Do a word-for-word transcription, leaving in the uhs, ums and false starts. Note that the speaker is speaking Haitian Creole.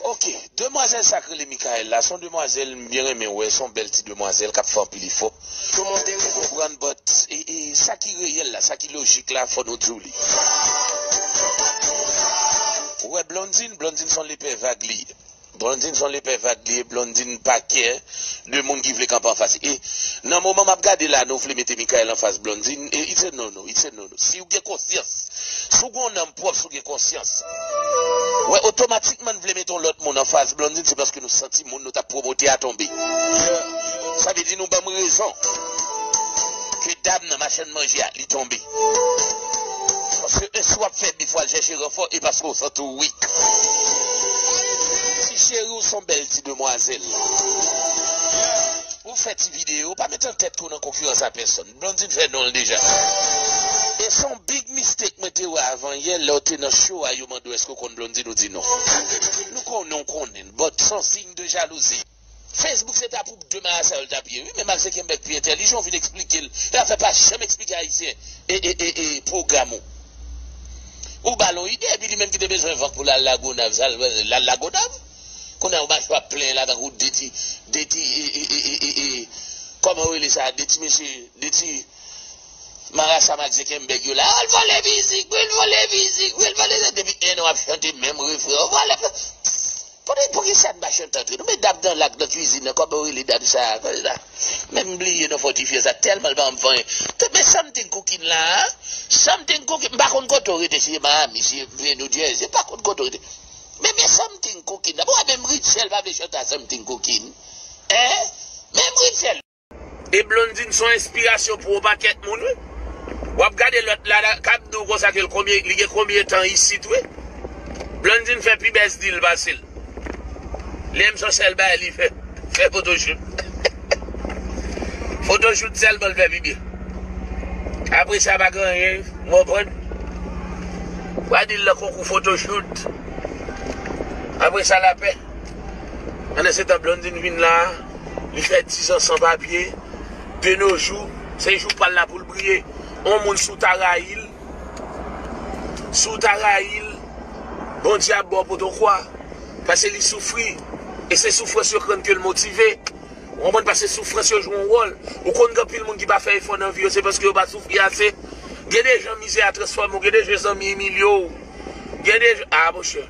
Ok, demwazèl sa k rele Michaela, se yon demwazèl m byen renmen wè, se yon bèl ti demwazèl k ap fè anpil efò. Ou konprann, but e, e, sa ki reyèl la, sa ki lojik la, fò nou di w li. Ou wè Blondine, Blondine se yon lepè vag li ye. Blondine se yon lepè vag li ye, Blondine pa kè de moun ki vle kanpe anfas. E nan moman m ap gade la, nou vle mete Michaela anfas Blondine, e it's a no no, it's a no no. Si w gen konsyans, si w gen yon nanm pwòp, si w gen konsyans, wè, otomatikman n vle mete yon lòt moun anfas Blondine, se paske nou santi moun nou t ap pwomote a tonbe. Sa vle di nou ban m rezon ke dam nan machann manje a, li tonbe. Paske e si w ap fè bif, w al chèche ranfò, e paske w santi w weak. Ti cheri, w se yon bèl ti demwazèl. Ou fè ti videyo, pa met an tèt ke w nan konkirans a pèsonn. Blondine fè non l deja. E se yon big mistake mwen te wè avan yè, lè w te nan show a, yo mande w èske w konn Blondine, ou di non. Nou konnen w konnen l, but se yon siy de jalouzi. Facebook se ta pou de marasa yo l t ap ye, wi, men Mark Zuckerberg pi entèlijan, w vin eksplike l. E afè pa janm eksplike Ayisyen e, e, e, e pwogram ou. Ou ba l yon ide, epi li menm ki te bezwen van pou l al Lagonav, sa l, l al Lagonav. Kounye a ou mache w ap plenyen la tankou de ti, de ti, e, e, e, e, e, e, kòman yo rele sa, de ti mesye, de ti marasa Mark Zuckerberg yo la, al vòlè mizik mwen, al vòlè mizik mwen, al vòlè sa, depi en an w ap chante menm refren an, vòlè. Kote, poukisa n pa chante antre nou? Men dam nan lak nan kwizin nan, kòman yo rele dam sa a? Kote sa? Men m bliye non fòtifye sa, tèlman l pa janm fè anyen. Men something cooking la, a? Something cooking, m pa konn kote w rete, si se Miami, si se New Jersey, m pa konn kote w rete. Men, men something cooking la. Bon, menm Rutshelle pa vle chante a something cooking. Hein? Menm Rutshelle. E Blondine se yon enspirasyon pou yon pakèt moun, wi. W ap gade lòt la, la k ap di w konsa ke l konbyen, li gen konbyen tan isit, wi. Blondine fè pi bèz deal pase l. Li menm se yon sèl bagay li fè, fè photoshoot. Photoshoot sèlman l fè pi byen. Apre sa, pa gen anyen, w konprann? W a di l nan konkou photoshoot. Apre sa, lapè. Pandan se tan, Blondine vin la, li fè dizan san papye. De nos jours, se jou pa l la pou l briye. On moun, si w ta rayi l, si w ta rayi l, Bondye ap ba w potokwa. Paske li soufri. E se soufrans yo k rann ke l motive. Ou konprann? Paske soufrans yo jwe yon wòl. Ou konn gen anpil moun ki pa fè efò nan vi yo, se paske yo pa soufri ase. Gen de jan mizè a transfòme w, gen de jan zanmi imilye w. Gen de jan, a, monchè.